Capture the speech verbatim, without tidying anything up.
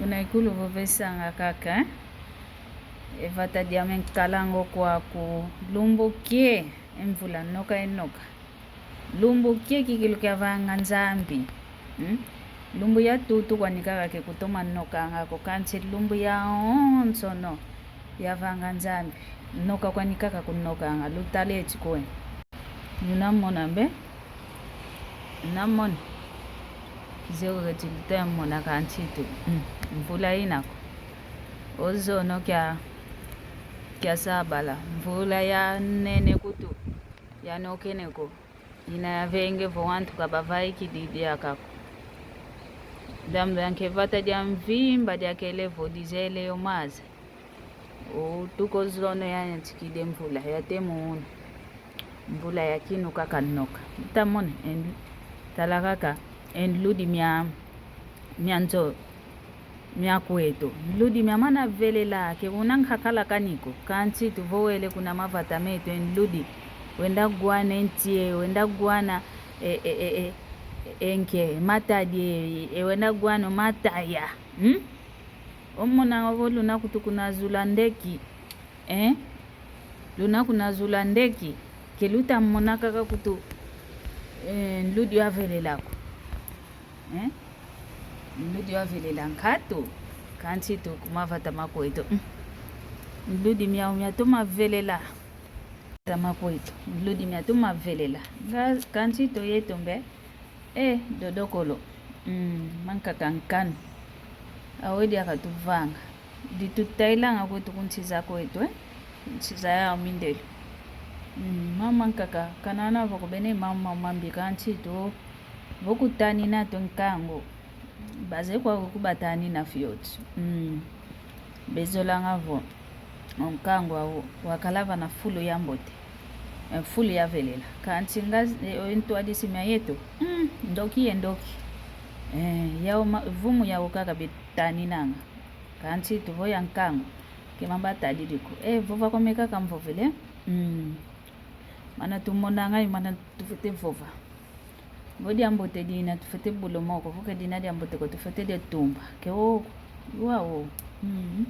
Kuna ikulu vovesanga kaka, eh? E vata diame nkalango kwaku, lumbu kie e mvula noka enoka. Lumbu kie kikilu kiavanga Nzambi. Hmm? Lumbu ya tutu kwani kaka ke kutoma nokanga ko, kansi lumbu yawonsono yavanga Nzambi. Noka kwani kaka kunokanga, lutala eti kwe. Nuna mona mbe? Nuna mona. Zeo keti luta mona kansi tu. Hmm. Mvula ina ko. Ozono kia, kia sabala. Mvula ya nene kutu. Ya nokene ko. Ina yavenge vo wantu kabavaikidi diaka ko. Diambu dia nke vata dia mvimba diakele vo dizele yo maza. O tuko zono yantikidi mvula, yatemo una. Mvula ya kinu kaka noka. Tamona, en, tala kaka, e nludi mia, mia nzo. Mia kweto. Nludi mia mana velela, ke una nkakala kani ko. Kansi tu vo wele kuna mavata meto, e nludi wenda gwana e ntie, wenda gwana e, e, e, e, e nke, matadi, e, e wenda gwana mataya. Hmm? Omonanga vo luna kutu kuna zula ndeki. Eh? Luna kuna zula ndeki, ke luta mona kaka kutu, eh, nludi wavelela ko. Eh? Nludi wavelela nkatu, kansi tu ku mavata ma kweto. Mm. Nludi miau miatoma velela. Tama kweto, nludi miatoma velela. Nga kansi tu yeto mbe. Eh, dodokolo. Mm, mankaka nkanu. Awe diaka tuvanga. Di tutailanga kweto ku nsi za kweto, eh? Nsi za yau mindele. Mm, mama nkaka, kanana vo kubene mama mambi kansi tu. Vo kutanina tu nkangu. Baze kwa kubatanina fioti. Mm. Bezolanga vo. O nkangu wau, wakala vana fulu ya mbote. Eh, fulu ya velela. Kansi nga, eh, o ntwadisi mia yeto. Mm, ndoki ye ndoki. Eh, yau ma, vumu yau kaka betaninanga. Kansi tu vo ya nkangu. Ke mamba tadidi ko. Eh, vova kwa me kaka mvovele. Mm. Mana tumonanga, mana tufwete vova. Vo diambote dina tufwete bula moko. Vo ke dina diambote ko tufwete ditumba. Ke o, wau. Mm.